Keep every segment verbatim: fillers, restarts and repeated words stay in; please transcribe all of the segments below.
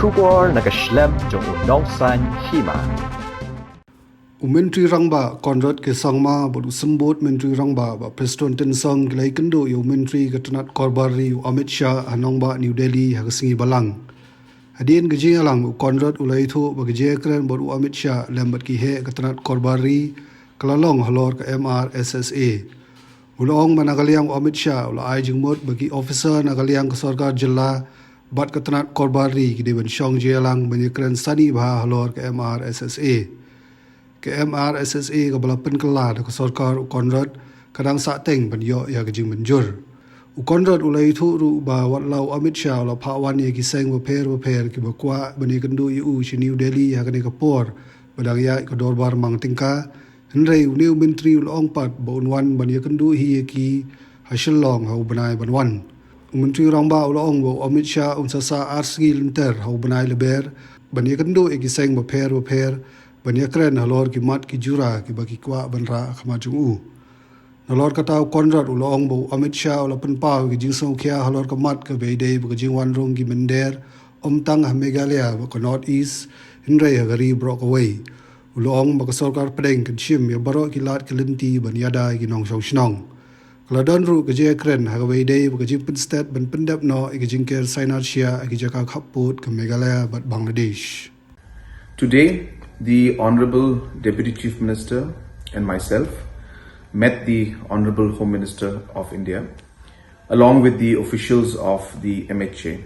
Khubor na ka shlem jong u nongsan hima. U Myntri Rangbah Conrad K Sangma bad u Symbud Myntri Rangbah Bah Prestone Tynsong ki la ïakynduh ïa u Myntri ka tnat Korbar Ri u Amit Shah ha nongbah New Delhi ha ka sngi Balang. Hadien ka jingïalang, u Conrad u la ïathuh ba ka jingïakren bad u Amit Shah lem bad ki heh ka tnat Korbar Ri ka la long halor ka M R S S A. U la ong ba na ka liang u Amit Shah u la ai jingmut ba ki officer na ka liang ka sorkar jylla bad ka tnat Korbar Ri ki dei ban shong jingïalang ban ïakren sani bha halor ka M R S S A. Ka M R S S A kaba la pynkylla da ka sorkar u Conrad ka dang sahteng ban ïoh ïa ka jingmynjur. U Conrad u la ïathuh ruh ba wat la u Amit Shah u la phah wan ïa ki seng bapher bapher kiba kwah ban ïakynduh ïa u sha New Delhi ha kane ka por ba dang ïaid ka dorbar mang tyngka, hynrei une u Myntri u la ong pat ba un wan ban ïakynduh hi ïa ki ha Shillong ha u bnai ban wan. U Myntri Rangbah u la ong ba u Amit Shah un sa sah ar sngi lynter ha u bnai Lber ban ïakynduh ïa ki seng bapher bapher ban ïakren halor ki mat ki jura kiba ki kwah ban rah ha khmat jong u. Nalor kata u Conrad u la ong ba u Amit Shah u la pynpaw ïa ka jingsngewkhia halor ka mat kaba ïadei bad ka jingwan rung ki mynder, ym tang ha Meghalaya bad ka North East, hynrei ha ka ri baroh kawei. U la ong ba ka sorkar pdeng kan shim ïa baroh ki lad ki lynti ban ïada ïa ki nongshong shnong. Ka la don ruh ka jingïakren ha kaba ïadei bad ka jingpynstet ban pyndep noh ïa ka jingker sainar shiah ha ki jaka khappud ka Meghalaya bad Bangladesh. Today, the Honorable Deputy Chief Minister and myself met the Honorable Home Minister of India, along with the officials of the M H A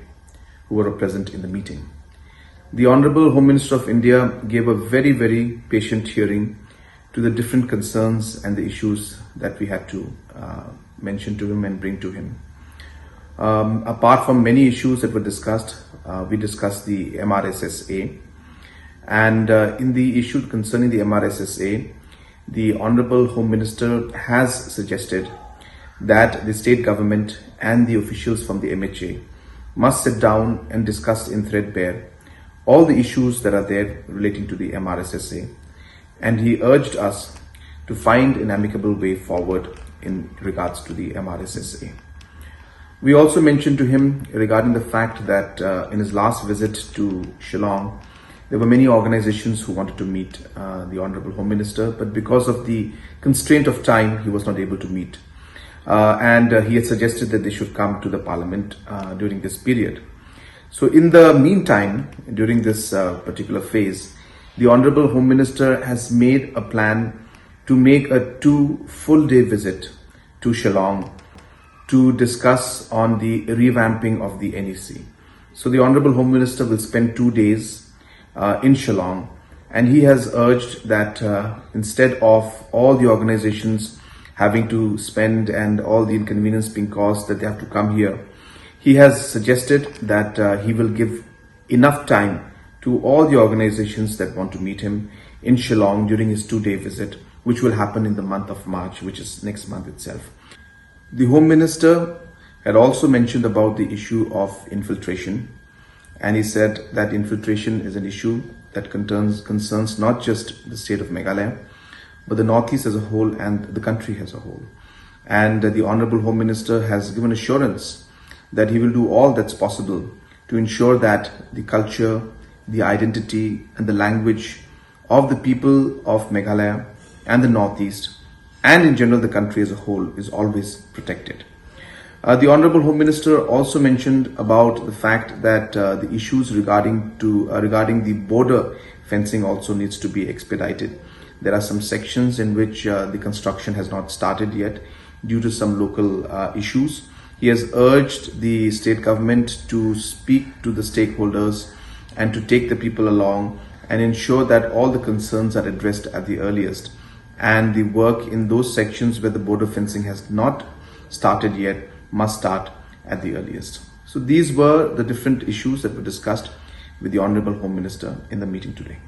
who were present in the meeting. The Honorable Home Minister of India gave a very, very patient hearing to the different concerns and the issues that we had to uh, mention to him and bring to him. Um, apart from many issues that were discussed, uh, we discussed the M R S S A. And uh, in the issue concerning the M R S S A, the Honorable Home Minister has suggested that the state government and the officials from the M H A must sit down and discuss in threadbare all the issues that are there relating to the M R S S A. And he urged us to find an amicable way forward in regards to the M R S S A. We also mentioned to him regarding the fact that uh, in his last visit to Shillong, there were many organizations who wanted to meet uh, the Honorable Home Minister, but because of the constraint of time, he was not able to meet. Uh, and uh, he had suggested that they should come to the Parliament uh, during this period. So, in the meantime, during this uh, particular phase, the Honorable Home Minister has made a plan to make a two full day visit to Shillong to discuss on the revamping of the N E C. So, the Honorable Home Minister will spend two days uh, in Shillong, and he has urged that uh, instead of all the organizations having to spend and all the inconvenience being caused that they have to come here, he has suggested that uh, he will give enough time to all the organizations that want to meet him in Shillong during his two day visit, which will happen in the month of March, which is next month itself. The Home Minister had also mentioned about the issue of infiltration, and he said that infiltration is an issue that concerns, concerns not just the state of Meghalaya, but the Northeast as a whole and the country as a whole. And uh, the Honorable Home Minister has given assurance that he will do all that's possible to ensure that the culture, the identity, and the language of the people of Meghalaya and the Northeast, and in general the country as a whole, is always protected. Uh, the Honorable Home Minister also mentioned about the fact that uh, the issues regarding to uh, regarding the border fencing also needs to be expedited. There are some sections in which uh, the construction has not started yet due to some local uh, issues. He has urged the state government to speak to the stakeholders and to take the people along and ensure that all the concerns are addressed at the earliest. And the work in those sections where the border fencing has not started yet must start at the earliest. So these were the different issues that were discussed with the Honorable Home Minister in the meeting today.